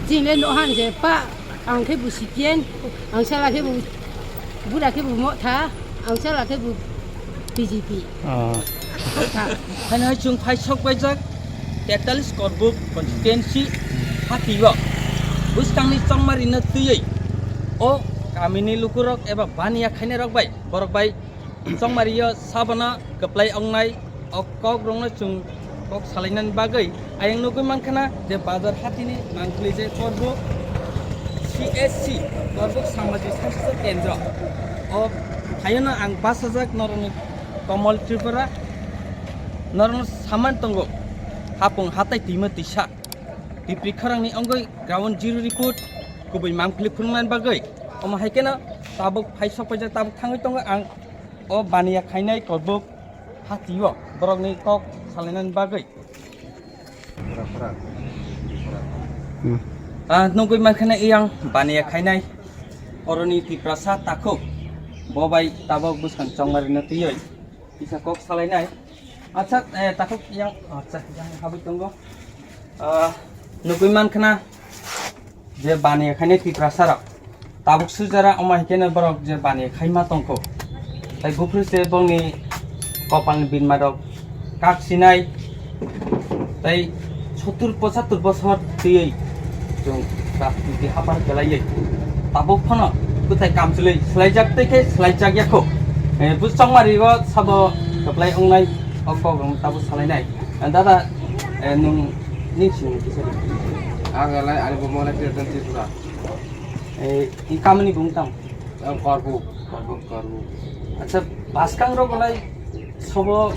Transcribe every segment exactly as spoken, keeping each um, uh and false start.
Chini le no han je pa, ang khe bo C P M, ang sala khe bo, bura khe bo Motha, ang sala khe bo B J P. Ah. Motha. Haino chwng phai sok paijak tetalis Korbuk constituency hati o. Bwskangni chongmarino twiwi o kamini lukurok eba baniya khainairok bai, borok bai chongmario sabono kwplai wngnai o kokrokno chwng kok salainani bagwi ayang nugwi mankha na je bazar hatini mangpili je Korbuk C S C, Korbuk Samajik Sastha Kendro. O phaiyano ang bachajak norokni Komol Tripura, norokno saman tongo hapung hatai twima twisa. Tipri khorangni ongoi ground zero report kubui mangpili phunuknani bagwi omo hai kheno tabuk phai sok paijak, tabuk thangwi tongo ang. O baniya khainai Korbuk hati o borokni kok salainani bagwi. Hmm. Ah, nugwi mankha na iyang baniya khainai oroni Tiprasa takhuk bo bai tabuk bwskang chongmarino twiwi kisa kok salainai. Acha, eh, takhuk iyang, acha, iyang habwi tongo. Ah, nugwi mankha na je baniya khainai Tiprasa rok. Tabuk sujara omo hai kheno borok je baniya khaima tongkho. Tai buphuru se bongni kopalni binma rok kak sinai. Tai sottur pochattur bosor twiwi chwng rajniti hapar belaiwi. Tabuk phano kwtai kamchwlwi swlaijak tei khe swlaijak yakho. Eh, bwswk chongmari o sabo kwplai wngnai o kok rok tabuk salainai. Eh, dada, eh, nwng, nini sinimung kisa di. Ang elai ani bo mona Kirtan Tripura. Eh, i kamini bung tam? Ang Korbuk. Korbuk, Korbuk. Acha, bwskang rok belai sobo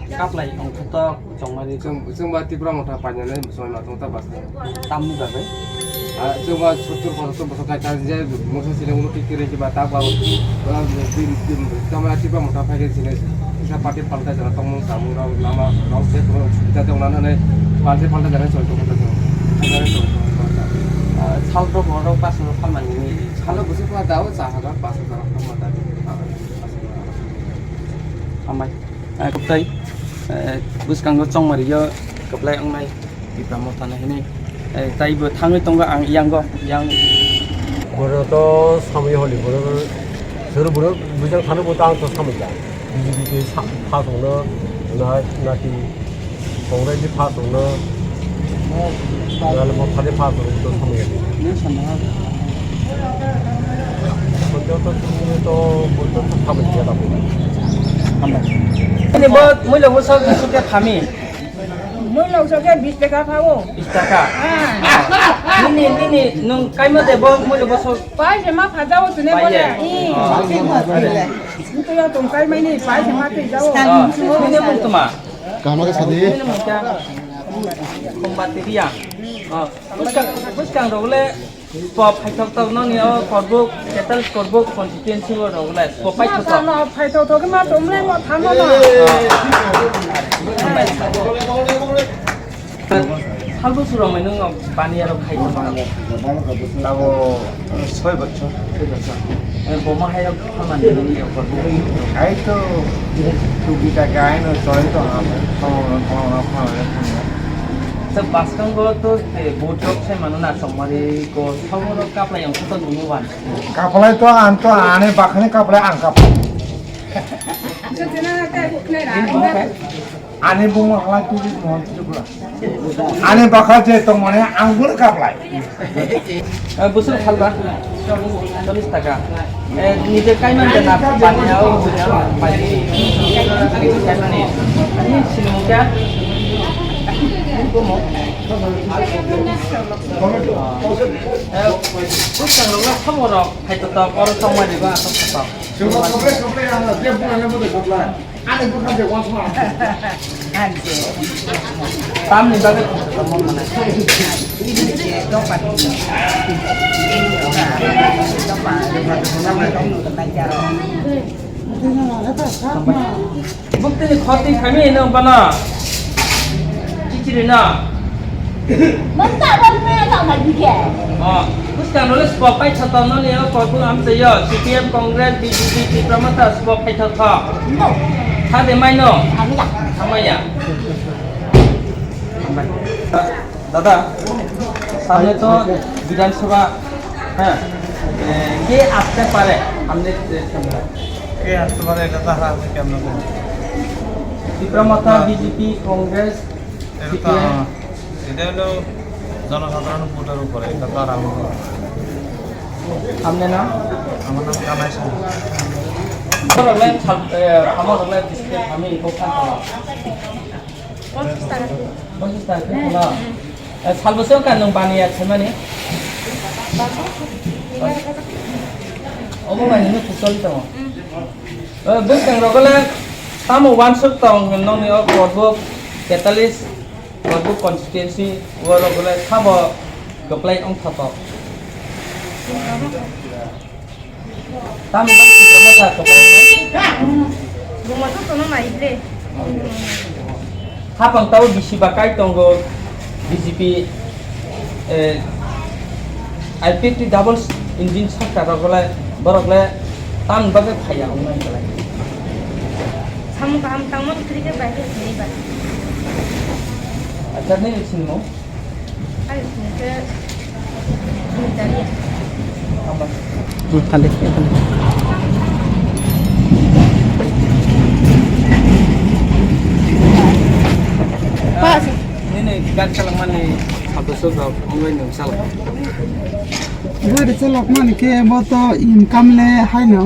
kaplai ongkha to chongmari. Chwng, chwng ba Tipra Motha painani somoi ma tong ta bwskang. Tamni bagwi? Ah, chwng ba sottur pochattur bosor kai ta je mosa sile ulo tik kiri ba ta ba, ba, bim, bim, tamni Tipra Motha phai khe sile kisa party palta jana tongmung samung rok lama rok je kono subida tong nana nai party palta jana choi tong ta. Ah, sal rok oro pas rok phalmani. Salo bwswk ma dao cha hajar pas hajar khamma dadi. Hambai. Eh, kwtai, eh, bwskango chongmari o kwplai wngnai Tipra Motha no hinwi. Eh, taibo thangwi tongo ang yango, yang. Bono to samwi holi, bono suru bono bujang thani bo tang to samwi ja. B J P ke sa-, phasongno na-, naki Congress ni phasongno, nale Motha ni phasongno to samwi ya. Nini sanna ha? Joto chini to, joto to samwi ya tamo. Hambai. Ini bo, mui lo bo sok, sok ya kami. Mui lo sok ya bis taka phao. Bis taka? Ah. Nini, nini, nung kaima de bo, mui lo bo sok. Pai se ma pha jao tune bo ya. Pai ya. Ih. Ah. Ntu ya tong kai mai ni, pai se ma twi jao. Ah, nini mung tuma? Kaham khe sadi. Nini mung kya? Kombati riya. Ah, bwskang, bwskang rok le spo phaithok tok noni o Korbuk, Ketal Korbuk constituency o rok le spo phaithok tok. Ma sa no phaithok tok ma tom le mo thano no. Salbo surong mai nung baniya rok khai tong. Tabo soi bochor. Soi bochor. Eh, boma hai rok phalmani nini rok. Hai to, tu kita kai no soi to ham. Kono kono kono. Sa baskango to, eh, boat rok sai mano na chongmari ko sabo rok kaplai ang to nuno ban. Kaplai to ang to ane bakhani kaplai ang kaplai. Ani bumung halai tubui mohon tubura. Ani bakha je tongmani ang bun kaplai. Eh, busur khalba. Chollis taka. Eh, nije kaiman de na pani au pani. Kaimani. Ani sinung kya? Bumo. Eh, busur khalba khamoro. Hai to to oro tongmani ba to to. Tamni bagwi buktini khoti khami no bana chichiri na. Nang ta ba me ta ma dike. Oh, buskang role spo pai thata no ni o korbu am se yo, C P M, Congress, B J P, Tipra Motha spo pai thata. No. Tha de mai no. Ami ya. Tha mai ya. Dada, সামনে তো বিধানসভা, হ্যাঁ, এ, কে আসতে পারে? সামনে, এ, সামনে। কে আসতে পারে, এটা তো আর আমি কেমন বলবো? ত্রিপুরা মথা, হ্যাঁ। বিজেপি, কংগ্রেস, এটা তো সিপিএম। আমার, এটা হলো জনসাধারণ ভোটের উপরে, এটা তো আর আমি বলবো না। সামনে নাম? আমার নাম কানাই সিংহ। Borok le sal, eh, amo rok le biskit kami kok kha kha. Bonsis ta khe kula. Eh, sal bwswk ka nwng baniya khaimani? Omo bai nini kusol tongo. Eh, bwskang rok le tamo uansuk tong nongni o Korbuk tetalis, Korbuk constituency o rok le sabo kwplai wngthotok. Tamo tamo tamo ta kwbangma. Buma to tono nai ble. Hapang tabo bisi ba kai tongo B J P, eh, I P F T double engine sarkar rok le borok le tam bagwi phaiya wngnai belai. Samung kaham tangma kwrwi khe bai khe sinai ba. Acha nini sinmo? Hmm, kali. Nini gari chalangmani sato sojak wngwi nwng chalak. Gari chalakmani khe bo to income le haino,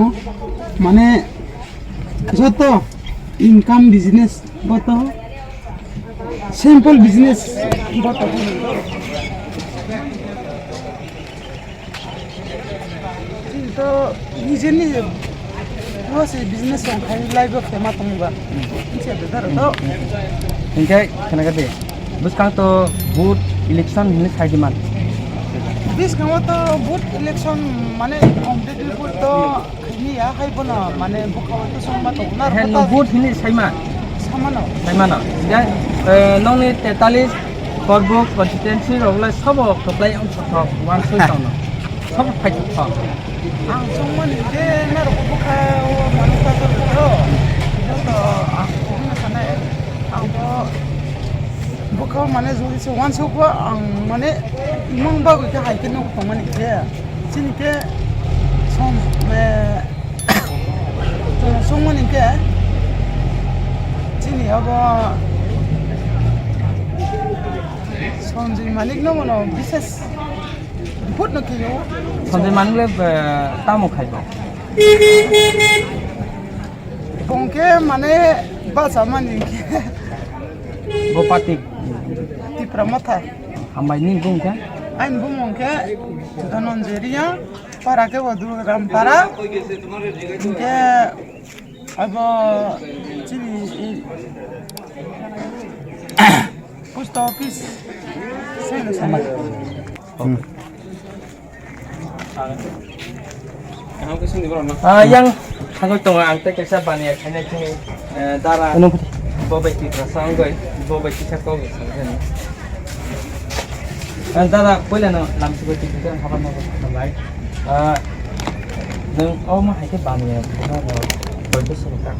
mane, joto income business bo to simple business bo to. Chini to nije nije bo se business rok khai life o khema tongba. Hinkhe khena khe de bwskang to vote election hinwi sai di man. Bwskango to vote election mane completely vote to Khini ya hai bono, mane, bukha o to songma tongo na. He, rwkha no ta vote hini saima? Samano. Saimano. Hingke, eh, nongni tetalis Korbuk constituency rok le sobo kwplai wngthok thok, wansoi tongno. Sobo phaithok thok. Ang songmani je norok bukha o manuk ta tongkho. Joto ang songna sanai. Ang to bukha o mane jodi se wansukgo ang mane imang bagwi khe hai khe nuk tongmani khe. Chini khe som, eh, chwng songmani khe chini abo Sanjay Manik no bono bises report no khe yo. Sanjay Manik le, eh, tamo khai bo? Bong khe mane bacha mani khe. Bo party? Tipra Motha. Hambai ni bung khe? Aini bumung khe Dhananjay Reang, para khe bo Durgaram para. Hinkhe abo chini post office seno sama. Hmm. Ah, yang thangwi tongo, ang tei kaisa baniya khainai chini, eh, dara. Ano pati. Bo bai twi kasa wngwi, bo bai kisa kok wngwi sanjani. Eh, dara, puila no lamsugwi twi kisa habar no khambai. Ah, nwng omo hai khe baniya khaina no, no, boido suru ka.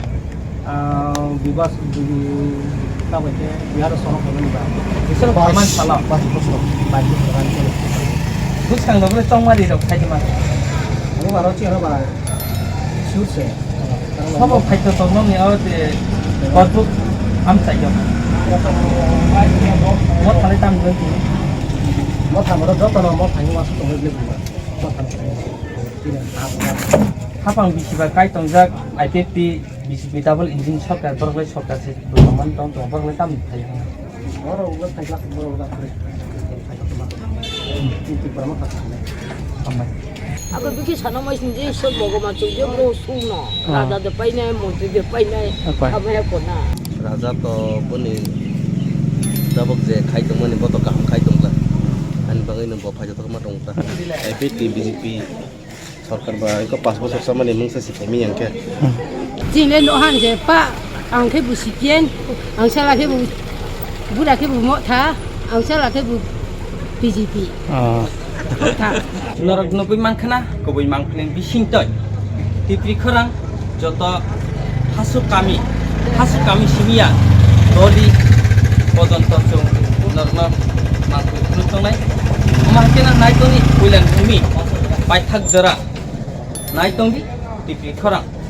Ah, bibas, bibi, kabai khe bihar o sono khaimani ba. Bisalo Bais, khamani salo. Bais bosor. Bais bosor rani salo. Bwskang rok le chongmari rok khai di mano. Ani baro chi ano ba. Sur se. Sobo phaito tongmani o je korbuk amchai yo. Mo thale tam goi. Mo thamo ro joto no mo thangma su tongoi ble buba. Mo thamo. Hapang bisi ba kai tongjak I P F T. B J P double engine sorkar, borok bai sorkar se bwrwngman tong tong, borok bai tamni phai hwnwi. Borok bai phai jak, borok bai phai jak. Tei Tripura ma kha kha. Hambai. Abo bikhe sana mai sing je, so bogo ma chung je, bro sung no. Ah. Raja de painai, montri de painai. Apai. Abo ya kona. Raja to boni tabok je khai tongmani, bo to kaham khai tongla. Ani bagwi no bo phai jak ma tong ta. I P F T B J P. Sorkar ba engko pash bosor samani mungsa si phaimi yang khe. Chini le nohan je pa, ang khe bo C P M, ang sala khe bo, bura khe bo Motha, ang sala khe bo B J P. Ah. Motha. Norok nugwi mankha na, kubui mangpili bisingtwi. Tipri khorang joto hasuk kami, hasuk kami simiya doli pojonto chwng norokno mangpili phunuk tongnai. Omo hai kheno nai tongdi puila nungni paithak jora. Nai tongdi Tipri khorang.